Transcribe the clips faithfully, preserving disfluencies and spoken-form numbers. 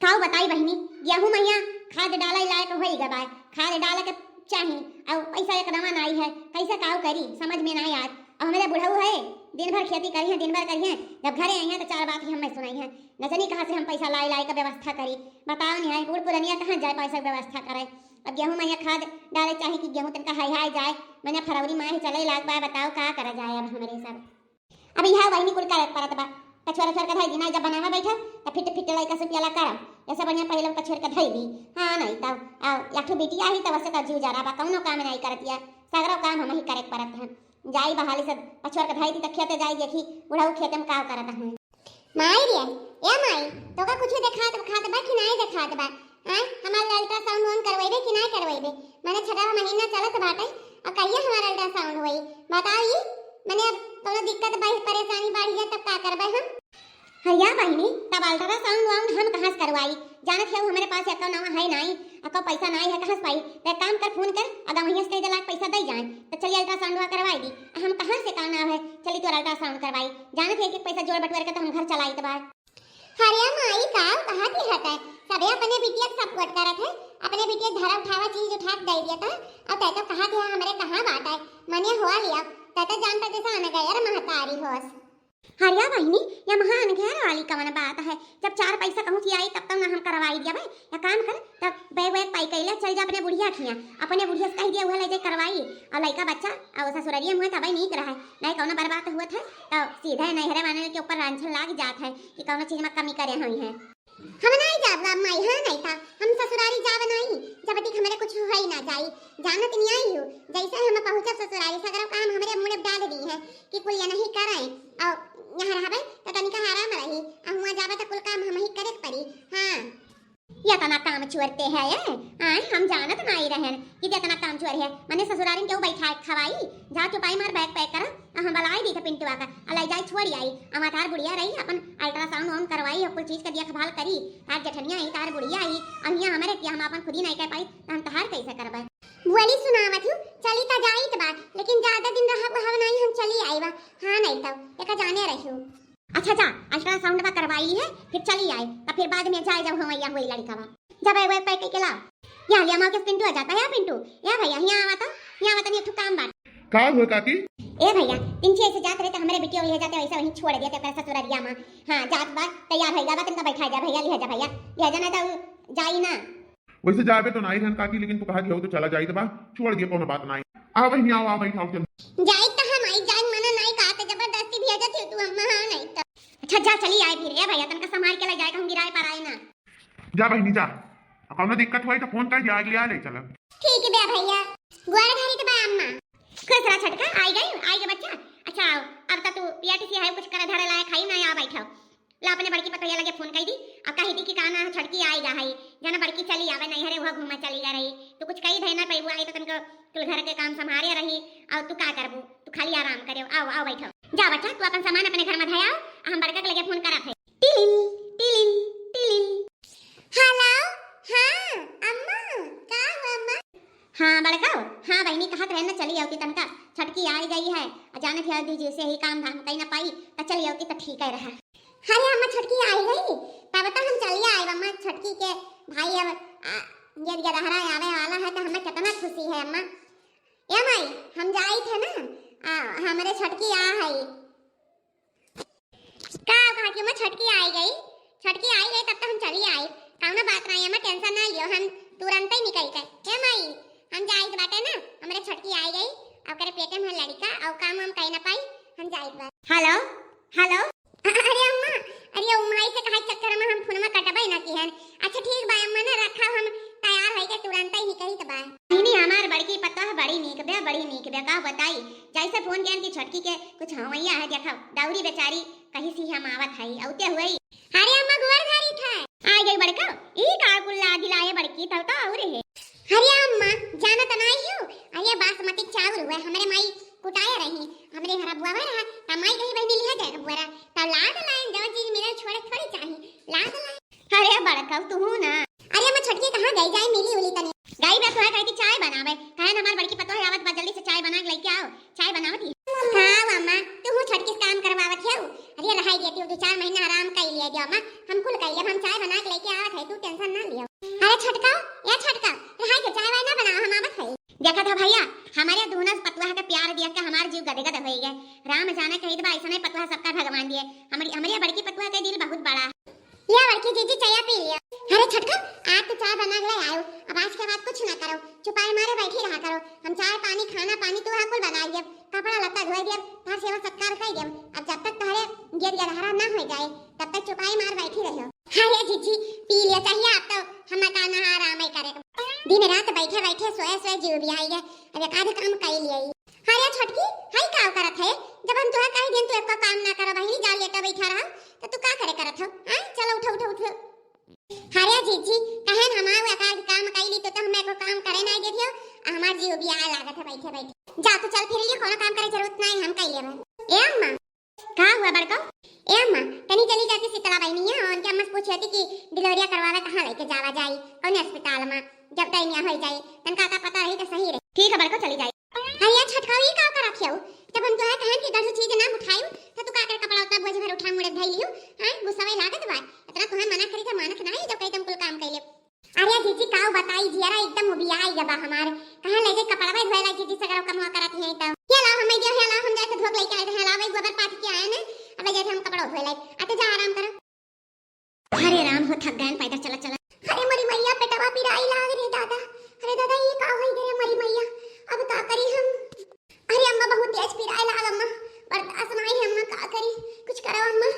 काऊ बताई बहिनी, गेहूं मइया खाद डाले लायक होई गबाय, खाद डाले के चाही, अउ पैसा एकदमा नाई है, कैसे काऊ करी, समझ में नाई आत। अउ हमरे बुढ़ऊ है, दिन भर खेती करिहैं, दिन भर करिहैं, जब घरे अइहैं तो चार बात ही हमें सुनाइहैं। न जनी कहाँ से हम पैसा लाई लाई के व्यवस्था करी, बताओ नहीं है, बूढ़ पुरनिया कहाँ जाए पैसा के व्यवस्था करे। अब गेहूं मइया खाद डाले चाही कि गेहूं तनका हाई हाई जाए, मने फरवरी माह चले लाग बा, बताओ का करा जाए अब हमरे सब। अब इहा वही कुल करे परत बा। कछुआर उछुआर के धई दी ना, जब बनावे बैठब, त फिट फिट लइका से पियाला करब। ऐसे बढ़िया पहिले कछुआर के धई दी। हाँ, नहीं तब, आ, एक ठो बिटिया ही तब से त जीव जरा बा, कौनो काम नहीं करतिया। सगरो काम हमही करे परत है। जाई बहाली से कछुआर के धई दी, त खेते जाई देखी, बुढ़ऊ खेते में का करत है। माई रे, ए माई, तोका कुछ देखात बखात बा कि नहीं देखात बा? हैं? हमार अल्ट्रासाउंड वाउंड करवइबे कि नाय करवइबे? मने छठवा महीना चलत बाटे, अब कहिया हमार अल्ट्रासाउंड होई? बताओ ई, मने अब कौनो दिक्कत बा, परेशानी बढ़ जाए तब का करबे हम? हरिया बहिनी, तब अल्ट्रासाउंड वाउंड हम कहाँ से करवाई? जानत है हमरे पास एको नावा है नाई, एको पैसा नाई है, कहाँ से पाई? तो एक काम कर, फोन कर, अगर वहीं से कह दे लाख पैसा दे जाए, तो चलिए अल्ट्रासाउंड वा करवाई दी। आ हम कहाँ से का नाव है, चली तो अल्ट्रासाउंड करवाई। जानत है कि पैसा जोड़ बटोर के तो हम घर चलाई तो बार। हरिया माई का कहा की हत है, सबे अपने बिटिया के सपोर्ट करत है, अपने बिटिया के धरा उठावा चीज उठा के दे दिया था, अब तै तो कहा कि हमरे कहाँ बात है, मने हुआ लिया, तै तो जानता जैसा अनगैर महतारी होस। हरिया बहिनी, या महा अनगैर वाली कवन बात है, जब चार पैसा कहूँ से आई तब तो ना हम करवाई दिया भाई, या काम कर, तब बैग वैग पाई कैला चल जा अपने बुढ़िया खिया, अपने बुढ़िया से कह दिया वह ले जाए करवाई, और लइका बच्चा और ससुररिया मुँह तबे नीक रहे, नहीं कौनो बर्बाद हुआ था, तो सीधे नैहरे वाले के ऊपर रांझल लाग जात है। कि कौनो चीज में कमी करे हुई है। हम नहीं जाब गा माई, हाँ नहीं था, हम ससुरारी जाब नहीं, जब तक हमरे कुछ होई ना जाई, जानत नहीं आई हूँ, जैसे हम पहुँचब ससुरारी सगरो काम हमरे मुड़े डाल दी है कि कुल ये नहीं करे, और यहाँ रहबे तो तनिका आराम रही, और हुआ जाबे तो कुल काम हम ही करे के पड़ी। हाँ, ये तना काम चोरते है ये, आए हम जानत नहीं रहन कि ये तना काम चोर है, मने ससुरारी में क्यों बैठा खवाई, जा चुपाई मार बैग पैक करा, आ हम बलाई दी थे पिंटुआ का, आ लाई जाई छोड़ आई। अमा तार बुढ़िया रही, अपन अल्ट्रासाउंड वाउंड करवाई, और कुल चीज के देखभाल करी। तार जेठनिया आई, तार बुढ़िया आई, और हियाँ हमरे किया हम अपन खुद ही नहीं कर पाई, तो हम तहार कैसे करबे? बोली सुनावत हूँ, चली तो जाइत बा, लेकिन ज्यादा दिन रहब हव नहीं, हम चली आई बा। हाँ नहीं तो, एका जाने रही हूँ। अच्छा जा, अल्ट्रासाउंड बा करवाई है, फिर चली आई, तो फिर बाद में जाए जब हम या हुई लड़का बा। जब आई वो पैक के लाओ। या लिया माँ के पिंटू आ जाता है, पिंटू, या भैया, यहाँ आवा तो, यहाँ आवा तो, नहीं एक ठो काम बात। का हुआ काकी? ए भैया, तिनछी ऐसे जात रहे तो हमरे बिटिया ले जाते, वैसे वहीं छोड़ देते ओकर ससुररिया में। हाँ, जात बा, तैयार हो जा बा, तनका बैठा जा भैया, लिहा जा भैया, लिहा जा, ना तो जाई ना। वैसे जाबे तो नाई रहन काकी, लेकिन तू कहा दिया हो तो चला जाई तो बा, छोड़ दिए, कोनो बात नाई। आ बहिनी, आओ, आओ, बैठाओ, चल। जाई तो हम आई, जाई, मना नाई कहा तो जबरदस्ती भेजत हो तू अम्मा, हाँ, नहीं तो। अच्छा, जा, चली आए फिर। ए भैया, तनका संभाल के ले जाए, कहूँ गिराए पर आए ना। जा बहिनी, जा। आ कौनो दिक्कत होई तो फोन कर दिया, अगले आ ले चला। ठीक है बे भैया, गोड़ धरी तो बा अम्मा। खुश रहा छोटका, आई गई, आई गई बच्चा। अच्छा, आओ, अब तो तू पिया टिसी है, कुछ करे धरे लायक खाई ना, आ बैठो। ला अपने बड़की पतोहिया लगे फोन कई दी, आ कही दी कि का ना छोटकी आई गा है, जाना बड़की चली आवे, नहीं हरे वह घूमा चली गा रही, तो कुछ कही धरे ना पैबू, आई तो तनको कुल घर के काम संभारे रही, और तू का करबू, तू खाली आराम करे, आओ, आओ बैठो। जा बच्चा, तू अपन सामान अपने घर में धयाओ, आ हम बड़का के लगे फोन करत है। टिलिल, टिलिल, टिलिल। हेलो, हाँ, अम्मा, का हुआ अम्मा? हाँ, बड़का, हाँ, बहिनी कहत रहे न चली आवती तनका, छोटकी आई गई है, आ जानत है दीदी से ही काम धाम कई ना पाई, त चली आवती त ठीक है रहा। अरे अम्मा, छोटकी आई गई, तब तो हम चली आए अम्मा, छोटकी के भाई अब, आ, ये गदहरा आवे वाला है तो हमें कितना खुशी है अम्मा। ए माई, हम जाई थे ना, आ, हमरे छोटकी आ है, का कहा कि मैं छोटकी आई गई, छोटकी आई गई तब तो हम चली आई, कौनो बात नहीं, हमें टेंशन नहीं लियो, हम तुरंत ही निकल गए। हे माई, हम जाइत बाटे ना, हमरे छोटकी आई गई, ओकरे पेटे में लड़का, और काम हम कहीं ना पाई, हम जाइत बाटे। हेलो, हेलो। अरे अम्मा, अरे ओ माई से कहा चक्कर में हम फोन में कटबे ना किहन। अच्छा ठीक बा अम्मा, ना रखा, हम तैयार होई के तुरंत ही निकलित बा। नहीं, नहीं, हमार बड़की पतोह बड़ी नीक बे, बड़ी नीक बे, का बताई, जैसे फोन किहन कि छोटकी के कुछ हवैया है, देखा, दौरी बेचारी कहीं से हम आवत हई, औते हुए ही। अरे अम्मा, गोड़ धरी था। आ गई बड़का, ई का कुल्ला दिलाए बड़की, तब तो और है। अरे अम्मा, जानत नाही हो, अरे बासमती चाउर हुए, हमरे माई कुटाए रही, हमरे घर बुआवा रहा, त माई कही बहिनी लिहा जाए बुआरा, त लाद लाइन, जवन चीज मिले छोड़े थोड़ी चाही, लाद लाइन। अरे बड़का, तू ना। अरे अम्मा, छोटकी कहाँ गई, जाए मिली उली तनी। गई बे, तोहे कहे कि चाय बनावे, कहे हमार बड़की पतोह आवत बा, जल्दी से चाय बना के लेके आओ। चाय बनावत ही। हाँ अम्मा, तू हूँ छोटकी से काम करवावत है। अरे रहाई देती हो, दो चार महीना आराम कर लिया दियो अम्मा, हम कुल कर लिया, हम चाय बना के लेके आवत है, तू कथा भैया, हमरे दोनों पतुआ के प्यार देख के हमार जीव गदगद होइ गए। राम जाने कहित बा, ऐसने पतुआ सबका भगवान दिए। हमरी, हमरी बड़की पतुआ के दिल बहुत बड़ा है। या बड़की जीजी, चाय पी लिया। अरे छोटका, आज तो चाय बना के ले आयो, अब आज के बाद कुछ ना करो, चुपाई मारे बैठी रहा करो। हम चाय पानी, खाना पानी तू कुल बनाई दियब, कपड़ा लत्ता धोई दियब, तार सेवा सत्कार कर दियब। अब जब तक तोहरे गेद गदहरा ना हो जाए, तब तक चुपाई मार बैठी रहियो। अरे जीजी, पी लिया चाहिए, आप तो हम का नहा आराम ही करे। दिन रात बैठे बैठे सोए सोए जीव भी आई है, अब एक आध काम कर लिए। अरे छोटकी, हाय का करत है? जब हम तुहे कह दियन तू एको काम ना करो बहिनी, जा लेटा बैठा रहा, तो तू का करे करत हो? आय, चलो उठो, उठो, उठो। अरे जीजी, कहेन हमार एक आध काम कइली तो, तो हम एको काम करे ना देथियो, आ हमार जीव भी आए लागत है बैठे बैठे। जा तू चल फिर लिए, कोनो काम करे जरूरत नहीं, हम कइ लेबे। ए अम्मा। का हुआ बड़का? ए अम्मा, तनी चली जाती शीतला बहिनी है, उनके अम्मा से पूछे थी कि डिलीवरिया करवावे कहाँ लेके जावा जाई, कौन अस्पताल में, जब तैनिया हो जाई, तनका का पता रही तो सही रही। ठीक है बड़का, चली जाई। अरे छोटका, ई का करत हियौ? जब हम तोहे कहन कि गढ़ू चीज ना उठायू, त तू का करे कपड़ा उतना बोझ भर उठा मुड़े धई लियू? हैं, गुस्सावे लागत बा। इतना तोहे मना करी त मानत नाही, जब कही तुम कुल काम कइले। अरे जीजी, काऊ बताई, जियरा एकदम उबियाई गबा हमार। कहाँ ले जाई कपड़वा धोए लाई जीजी, सगरो कमवा करत हियई त। ये लाओ, हम दे, ये लाओ, हम जाके धोक लेके आए, ये लाओ, भाई गोबर पाथ के आए ने, अब जाके हम कपड़ा धोए लाई। आ तो जा, आराम करो। अरे राम हो, थक गए पैदल चला चला। अरे मोरी मैया, पेटवा पिराई लाग रे दादा। अरे दादा, ये का होई रे मोरी मैया, अब का करी हम? अरे अम्मा, बहुत तेज पिराई लाग अम्मा, बर्दाश्त नहीं है अम्मा, का करी, कुछ करो अम्मा।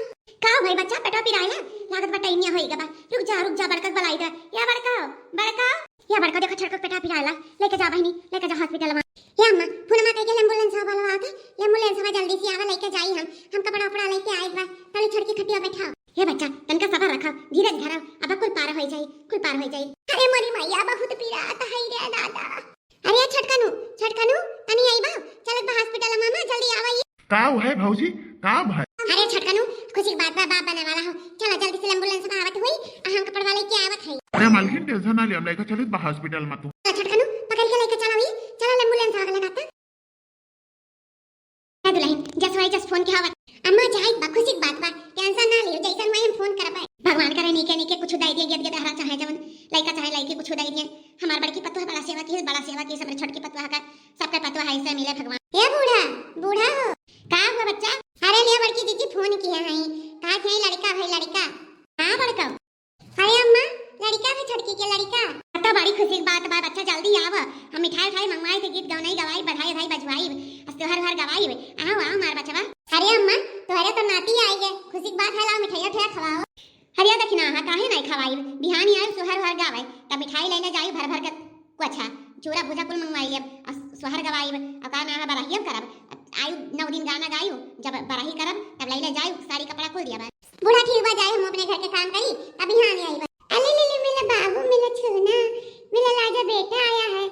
का भाई बच्चा, पेटवा पिराई है? लागत बा टैनिया होई गबा। रुक जा, रुक जा, बड़का के बुलाई दे। या बड़का, बड़का। या बड़का, देखो छोटका पेटवा पिराई ला, लेके जा बहिनी, लेके जा हॉस्पिटल में। या अम्मा, फोन में कह के एम्बुलेंस वाला आके, एम्बुलेंस में जल्दी से आवा, लेके जाई हम, हम कपड़ा उपड़ा लेके आए बा, तनी छोटकी खटिया बैठाओ। हे बच्चा, तनका सबर रखा, धीरज धरा, अब कुल पार होई जाई, कुल पार होई जाई। अरे मोरी मैया, बहुत पीरात है रे दादा। अरे छोटकनू, छोटकनू, तनी आई बा, चलत बा हॉस्पिटल में, मामा जल्दी आवा ये। का है भौजी, का भाई? अरे छोटकनू, खुशी की बात बा, बाप बने वाला हो, चला जल्दी से एम्बुलेंस में आवत हुई, आ हम कपड़वा लेके आवत है। अरे मालकिन, टेंशन ना लिया, हम लेके चलित बा हॉस्पिटल में तू। चला छोटकनू, पकड़ के लेके चला हुई, चला एम्बुलेंस आ गया। ए दुल्हन, जस वही जस फोन के आवत। अम्मा जाइत बा, खुशी के बात बा, टेंशन ना लियो, जैसन वही हम फोन करबे। भगवान करे नीके नीके कुछ दे दिए, गेद गेदहरा चाहे जवन, लइका चाहे लइकी कुछ दे दिए। हमार बड़की पतोह बड़ा सेवा की, बड़ा सेवा की, हमरे छोटकी पतोह का, सबके पतोह ऐसे मिले भगवान। ए बूढ़ा, बूढ़ा हो। का हुआ बच्चा? अरे ले बड़की दीदी फोन किया है, कहा थे लड़का भाई लड़का। हाँ बड़का। अरे अम्मा, लड़का है छोटकी के लड़का। तो बड़ी खुशी की बात बा बच्चा, जल्दी आव। हम मिठाई उठाई मंगवाई थे, गीत गवनाई गवाई, बधाई बधाई बजवाई, अस त्योहार उहार गवाई। आओ, आओ मार बचवा। अरे अम्मा, तोहरे तो नाती आई है, खुशी की बात है, लाओ मिठाई उठाई खवाओ। अरे दखिना, हाँ काहे नहीं खवाई, बिहानी आयो त्योहार उहार गावे, तब मिठाई लेने जाई भर भर के। अच्छा, चूरा भुजा कुल मंगवाई लेब, आ सोहर गवाई, आ का ना बरहियम करब। आयु नौ दिन गाना गायु, जब बरही करब, तब लैले जायु, साड़ी कपड़ा कुल दिया बा। बूढ़ा ठीक बा, जाए हम अपने घर के काम करी, अभी यहाँ नहीं आई बा। अले ले ले, मिला बाबू, मिला छूना, मिला लाजा बेटा आया है।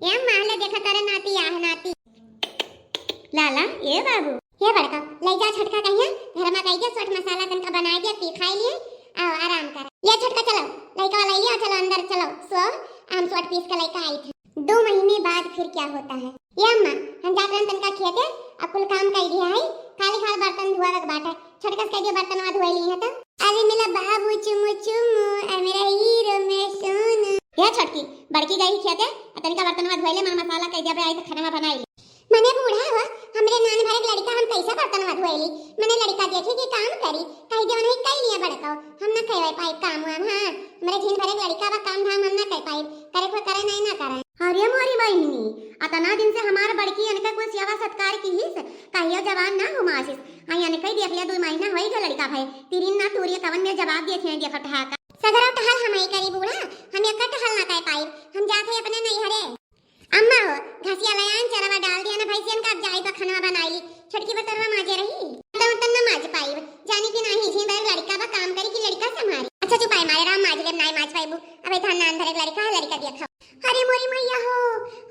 ए माँ, ले देखा तारे नाती आ है, नाती। लाला, ए बाबू। हे बड़का, ले जा छोटका कहिया, घर में कहिया सोट मसाला तनका बनाए दिया, पी खाई लिए, आओ आराम कर। ये छोटका चलो, लइका वाला ये चलो अंदर चलो, सो हम सोट पीस के लइका आई थे। दो महीने बाद फिर क्या होता है? ये अम्मा, हम जात रहन तनका खेते, अब कुल काम कर दिया है, खाली खाल बर्तन धोआ के बाटे, छोटका से कह दिया बर्तनवा धोए ली है तो। अरे मिला बाबू चुमु चुमु, ए मेरा हीरो में सोनू। हे छोटकी, बड़की गई खेते, आ तनका बर्तनवा धोए ले, मर मसाला कह दिया बे, आई तो खाना बनाई ले। मने बूढ़ा हो, हमरे नान भरे के लड़का हम कैसे बर्तनवा धोएली? मने लड़का देखी कि काम करी, कही देवन ही कई लिए बड़को, हम ना कह पाई काम वाम, हाँ, हमरे झिन भरे के लड़का बा, काम धाम हम ना कह पाई, करे को करे नहीं ना करे। अरे मोरी बहिनी, अतना दिन से हमार बड़की अनका कुल सेवा सत्कार की हिस, कहियो जवान ना हुमासिस, हाँ अनका ही देख लिया, दो महीना होई गया लड़का भए, तिरिन ना तूरिया कवन में जवाब दिए थे, देखो ठहाका। सगरो टहल हम ही करी बूढ़ा, हम एक टहल ना कह पाई, हम जाते अपने नहीं हरे। अम्मा हो, घसिया लयान चरवा डाल दिया ना भैंसियन का, अब जाई बा खनवा बनाई ली। छोटकी बर्तनवा माजे रही। बर्तन उर्तन ना माज पाई। जानी कि नाही, झिन भरे लड़का बा, काम करी कि लड़का संभारी। अच्छा चुपाई मारे राम, माज ले, नाही माज पाईबू। अबे धान नान भरे लड़का है, लड़का दिया खाओ। अरे मोरी मैया हो,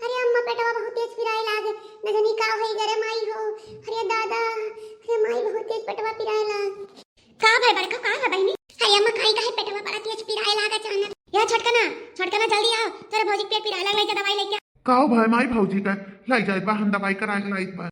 अरे अम्मा पेटवा बहुत तेज पिराए लागे। न जानी का होई गरे माई हो। अरे दादा, अरे माई बहुत तेज पेटवा पिराए लाग। का भाई बड़का, का है बहिनी? अरे अम्मा, काई काहे पेटवा बड़ा तेज पिराए लाग अचानक? या छोटकना, छोटकना जल्दी आओ, तोरे भौजी के पेट पिराए लाग, लेके दवाई लेके आ। का हो भाई, माई भौजी का लाई जाइत बा, हम दवाई करा के लाइत बा।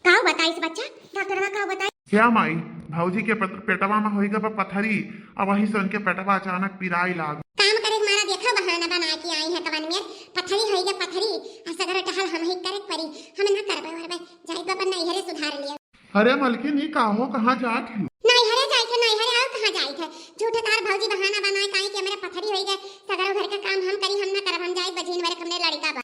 का बताइस बच्चा, डॉक्टरवा का बताई? क्या माई, भौजी के पत-, पेटवा में होई गबा पथरी, अब वही से उनके पेटवा अचानक पिराए लाग। काम करे के मारा देखा, बहाना बना के आई है कवन में, पथरी होइगा पथरी, आ सगरो टहल हमही करे के परी, हम ना करबे वरबे, जाई तो अपन नैहरे सुधार लिया। अरे मलकिन, ई का हो, कहाँ जात ही? नैहरे जाई थे, नैहरे, और कहाँ जाई थे? झूठे तार भौजी बहाना बनाए काई कि हमरे पथरी होइगा, सगरो घर का काम हम करी, हम ना करब, हम जाई बजीन वरे हमरे लड़का बा।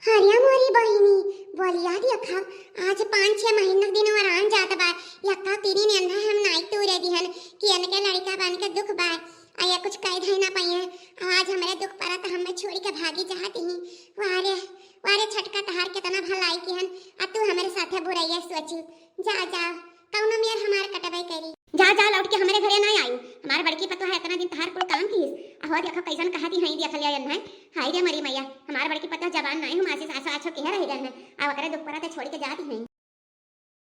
अरे मोरी बहिनी, बोलिया देखा, आज पाँच छह महीना दिन और आन जात बा, यक्का तीरी ने अंधा हम नाई तूरे दिहन कि इनके लड़का बन के दुख बा, आ या कुछ कह धई ना पाई है। आज हमरे दुख पड़ा तो हमें छोड़ी के भागी जात ही। वारे, वारे छटका तहार कितना भलाई किहन, आ तू हमरे साथे बुराइया सोची। जा, जा, कौनो मेर हमार कटबे करी। जा, जा, लौट के हमरे घरे ना आई। हमार बड़की पतोह है, इतना दिन तहार कुल काम किहिस। अहो, देखो कैसन कहती हैं, देख लिया है। हाय रे मरी मैया, हमार बड़की पतोह जबान ना है, हम आशीष आशा आछो कह रह गए हैं। आ ओकरे दुख पड़ा तो छोड़ के जाती हैं।